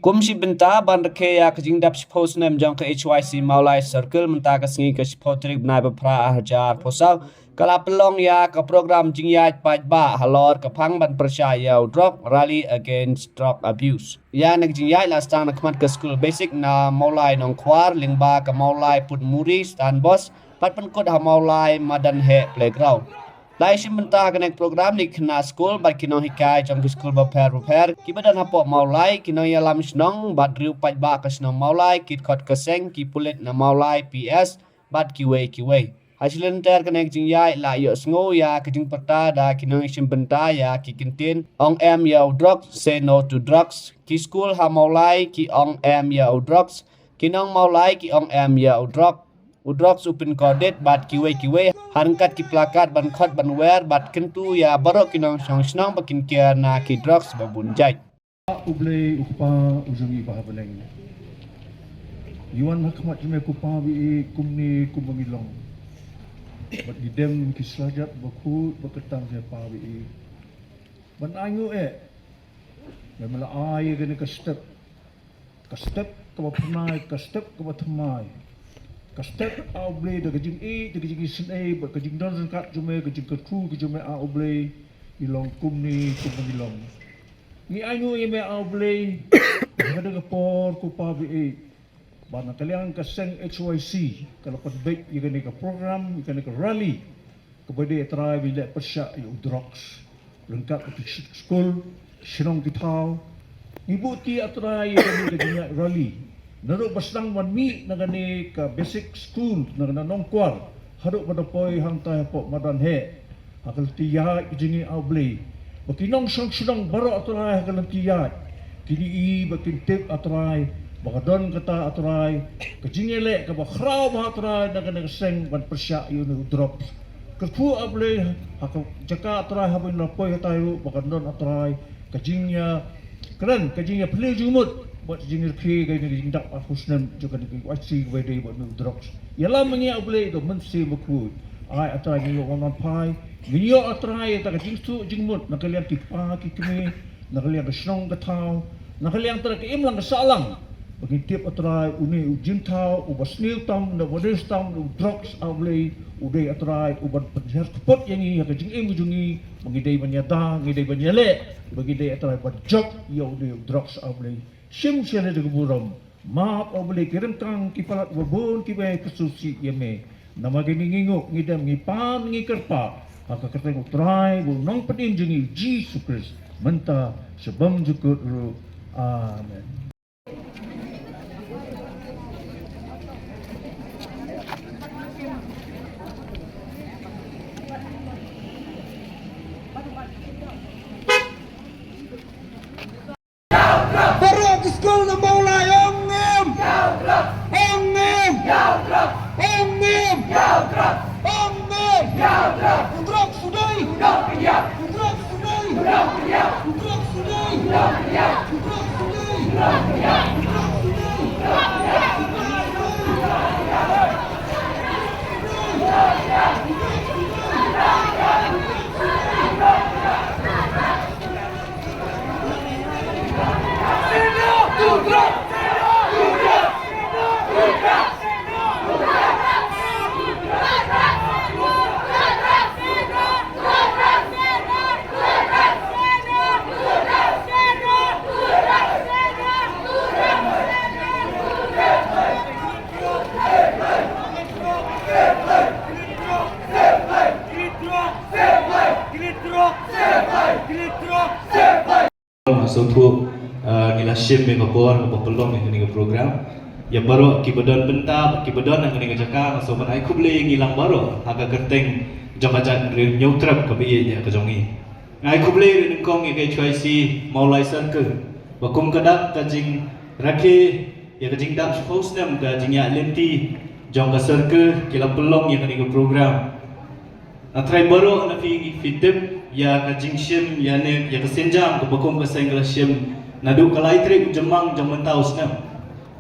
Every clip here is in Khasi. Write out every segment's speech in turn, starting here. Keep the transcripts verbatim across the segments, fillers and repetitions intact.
Kum shi bynta ban rakhe ïa ka jingdap shiphew snem jong ka H Y C Mawlai Circle, mynta ka sngi ka shiphew tarik bnai ba phra arhajar arphew saw ka la pynlong ïa ka program jingïaid paidbah halor ka phang ban pyrshah ïa u drok, Rally Against Drug Abuse. Ïa kane ka jingïaid la sdang na khmat ka skul basic na Mawlai Nongkhwar lyngba ka Mawlai Putmuri Stand Bus bad pynkut ha Mawlai Madan Heh Playground. La ïashim bynta ha kane ka program na ki khynnah skul bad ki nonghikai jong ki skul bapher bapher kiba don hapoh Mawlai, ki nongïalam shnong bad riew paidbah ka shnong Mawlai, ki dkhot ka seng, ki pulit na Mawlai P S bad kiwei kiwei. Ha shi lynter kane ka jingïaid la ïohsngew ïa ka jingpyrta da ki nongïashim bynta ïa ki kyntien Ong Em ïa u Drugs, Say No to Drugs. Ki skul ha Mawlai ki Ong Em ïa u Drugs, ki nong Mawlai ki Ong Em ïa u Drug, u drugs u pynkordit bad kiwei kiwei, ha ryngkat ki plakat ban khot ban wer bad kyntu ïa baroh ki nongshong shnong ba kin kiar na ki drugs ba bun jait. U Blei u Kpa u jong ngi ba ha bneng, ngi wan ha khmat jong me ko Pa ba ïeit kumne kumba ngi long. Bad ngi dem ki slajat ba khuid ba kyntang, he Pa ba ïeit, ban ainguh eh me, me la ai ïa kane ka step, ka step kaba pynai, ka step kaba thymmai, ka step, A U Blei, da ka jingïeit, da ka jingisynei bad ka jingdon ryngkat jong me, ka jingkyrkhu ka jong me, A U Blei, ngi long kumne kumba ngi long. Ngi ainguh ïa me, A U Blei, ha kane ka por ko Pa ba ïeit, ba na ka liang ka seng H Y C ka la pynbeit ïa kane ka program, ïa kane ka rally kaba dei, A Trai, ban leh pyrshah ïa u drugs ryngkat bad ki sh-, skul, shnong, ki thaw. Ngi buh ti, A Trai, ïa kane ka jingïaid rally naduh ba sdang ban mih na kane ka basic school na, na Nongkwar haduh ba da poi hangtai hapoh Madan Heh. Ha ka lynti ïaid ka jong ngi, A U Blei, ba ki nongshong shnong baroh, A Trai, ha ka lynti ïaid kin ïohi bad kin tip, A Trai, ba ka don kata, A Trai, ka jingïaleh kaba khraw bha, A Trai, na kane ka seng ban pyrshah ïa une u drugs. Kyrkhu, A Blei, ha ka jaka, A Trai, haba ngi la poi hatai ruh ba kan don, A Trai, ka jingïakren, ka jingïaphylliew jingmut bad ka jingrkhie kane ka jingdap arphew snem jong kane ka H Y C kaba dei bad une u drugs. Ïalam ma ngi, A Blei, da u Mynsiem Bakhuid. Ai, A Trai, ngi ïoh wan phai, ngi ïoh, A Trai, ïa kata ka jingsuk jingmut na ka liang ki kpa ki kmie, na ka liang ka shnong ka thaw, na ka liang, A Trai, ka imlang ka sahlang, ba ngin tip, A Trai, une u jingthaw uba sniew tam, uba dei tam, u drugs, A Blei, u dei, A Trai, uban pynhiar kput ïa ngi, ïa ka jingim ka jong ngi, ba ngi dei ban ïada, ngi dei ban ïaleh, ba ngi dei, A Trai, ban jop ïa une u drugs, A Blei. Shim sha lade ka burom. Map, A Blei, ki ryngkang ki palat ba bun kiba ïasngewsih ïa me. Namar kane ngi nguh, ngi dem, ngi pan, ngi kyrpad ha ka kyrteng U Trai bad U Nongpynim jong ngi, U Jisu Khrist, mynta sha bymjukut ruh. Amen. Baroh ki skul na Mawlai, ong em! Ong em! Ong em! Ong em! U drugs u dei! U drugs u dei! U drugs u dei! U drugs u dei! Nga sngewthuh, eh, ngi la shim ïa ka bor kaba pynlong ïa kane ka program. Ïa baroh kiba don bynta, kiba don ha kane ka jaka, nga sngewbha ban ai khublei ïa ngi lang baroh ha ka kyrteng jong ka jaitbynriew Hynñiewtrep kaba ïeit ïa ka jong ngi. Nga ai khublei ruh nyngkong ïa ka H Y C Mawlai Circle ba kum ka dak ka jingrakhe ïa ka jingdap shiphew snem ka jingïaid lynti jong ka circle, ki la pynlong ïa kane ka program. Nga trai baroh na phi ngi phi tip ïa ka jingshim ïa ne ïa ka sienjam kaba kum ka seng ka la shim naduh ka lai tarik u Jymmang jong mynta u snem,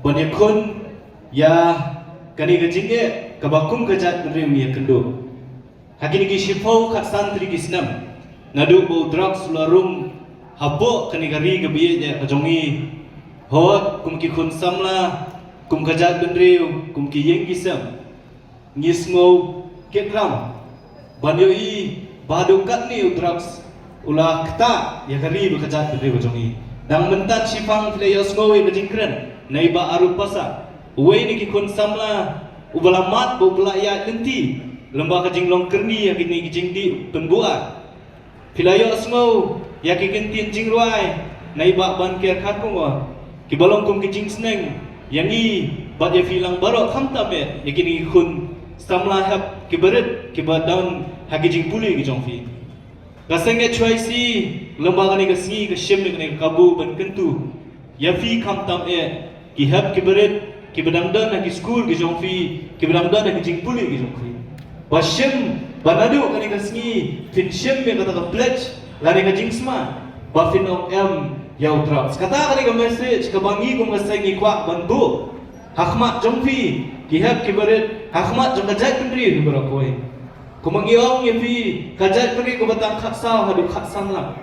ban ïakhun ïa kane ka jingeh kaba kum ka jaitbynriew ngi ïakynduh. Ha kine ki shiphew khatsan tylli ki snem naduh ba u drugs u la rung hapoh kane ka ri kaba ïeit ïa ka jong ngi, Hooid, kum ki khun samla, kum ka jaitbynriew, kum ki ïing ki sem, ngi sngew kit ram ban ïohi ba haduh katne u drugs u la ktah ïa ka ri bad ka jaitbynriew ka jong ngi. Dang mynta shiphang phi la ïohsngew ïa ka jingkren na i Bah Arup Passah, uwei na ki khun samla uba la mad bad uba la ïaid lynti lyngba ka jinglong kyrni ïa kine ki jingdih pynbuaid. Phi la ïohsngew ïa ki kyntien jingrwai na i Bah Banker Kharkongor, kiba long kum ki jingsneng ïa ngi bad ïa phi lang baroh, khamtam eh ïa kine ki khun samla hep kiba rit kiba don ha ki jingpule ki jong phi. Ka seng H Y C lyngba kane ka sngi ka shim ïa kane ka kabu ban kyntu ïa phi, khamtam eh ki hep kiba rit kiba dang don ha ki skul ki jong phi, kiba dang don ha ki jingpule ki jong phi, ba shim ba naduh kane ka sngi phin shim ïa kata ka pledge lane ka jingsma ba phin ym em ïa u drugs. Kata kane ka message kaba ngi kum ka seng ngi kwah ban buh ha khmat jong phi ki hep kiba rit, ha khmat jong ka jaitbynriew hi baroh kawei. Kumba ngi ong ïa phi, ka jaitbynriew kaba tang khatsaw haduh khatsan lak.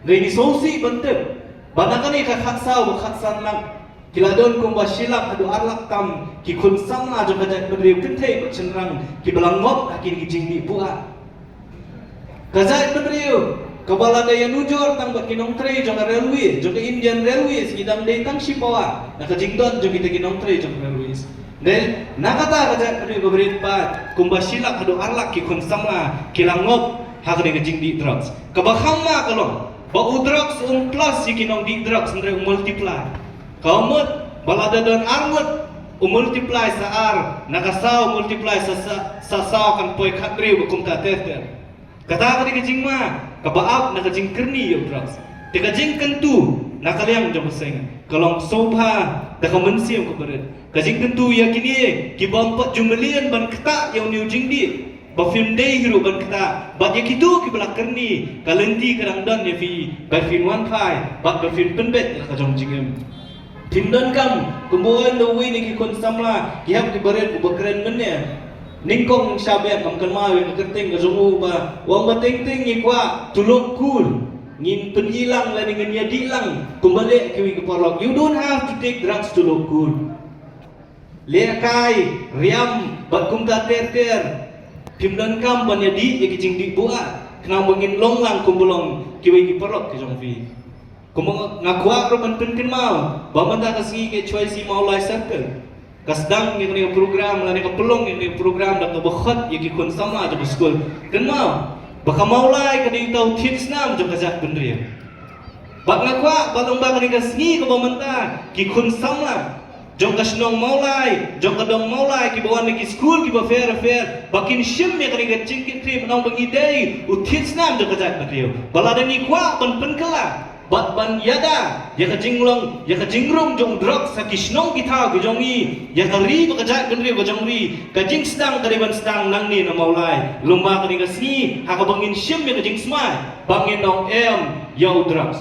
Ngi sngewsih ban tip ba na kane ka khatsaw bad khatsan lak, ki la don kumba shi lak haduh ar lak tam ki khun samla jong ka jaitbynriew kynthei bad shynrang kiba la ngop ha kine ki jingdih buaid. Ka jaitbynriew kaba lada ïanujor tang bad ki nongtrei jong ka railway, jong ka Indian Railways, ngi dang dei tang shi pawa na ka jingdon jong kita ki nongtrei jong ka railways. Dei na kata ka jaitbynriew kaba rit pat, kumba shi lak haduh ar lak ki khun samla ki la ngop ha kane ka jingdih drugs. Kaba kham ma ka long ba u drugs um plus ïa ki nongdih drugs, hynrei u multiply. Ka mut ba lada don ar ngut, u multiply sa ar, na ka saw u multiply sa, sa, sa saw kan poi khathynriew bad kumta ter ter. Kata ka dei ka jingma kaba ap na ka jingkyrni ïa u drugs. Te ka jingkyntu na ka liang jong ka seng ka long sngewbha da ka mynsiem kaba rit. Ka jingkyntu ïa kine ki bym pat ju mlien ban ktah ïa une u jingdih, ba phim dei hi ruh ban ktah, bad ïa kito kiba la kyrni, ka lynti ka dang don ïa phi, ba phin wan phai bad ba phin pynbeit ïa la ka jong jingim. Phim donkam kumba ong da uwei na ki khun samla, ki hep kiba rit, uba kren mynne. Nyngkong sha bad ngam kynmaw ïa ka kyrteng ka jong u, ba u ong ba teng teng ngi kwah to look cool, ngin pyni lang lane ngin ïadih lang kumba leh kiwei ki paralok. You don't have to take drugs to look cool. Lehkai, riam bad kumta ter ter. Phim donkam ban ïadih ïa ki jingdih buaid khnang ba ngin long lang kumba long kiwei ki paralok ki jong phi. Kumba nga, nga kwah ruh ban pynkynmaw ba mynta ka sngi ka H Y C Mawlai Circle ka sdang ïa kane ka program lane ka pynlong ïa kane ka program da kaba khot ïa ki khun samla jong ka skul. Kynmaw ba ka Mawlai ka dei uta u thied snam jong ka jaitbynriew. Bad nga kwah ba lyngba kane ka sngi kaba mynta ki khun samla jong ka shnong Mawlai, jong ka dong Mawlai, kiba wan na ki skul kiba pher pher, ba kin shim ïa kane ka jingkitkhlieh, ba ngi dei u thied snam jong ka jaitbynriew. Ba lada ngi kwah ban pynkylla bad ban ïada ïa ka jinglong, ïa ka jingrung jong u drugs ha ki shnong ki thaw ki jong ngi, ïa ka ri bad ka jaitbynriew ka jong ngi, ka jingsdang ka dei ban sdang nangne na Mawlai lyngba kane ka sngi, ha kaba ngin shim ïa ka jingsmai ba ngin ym em ïa u drugs.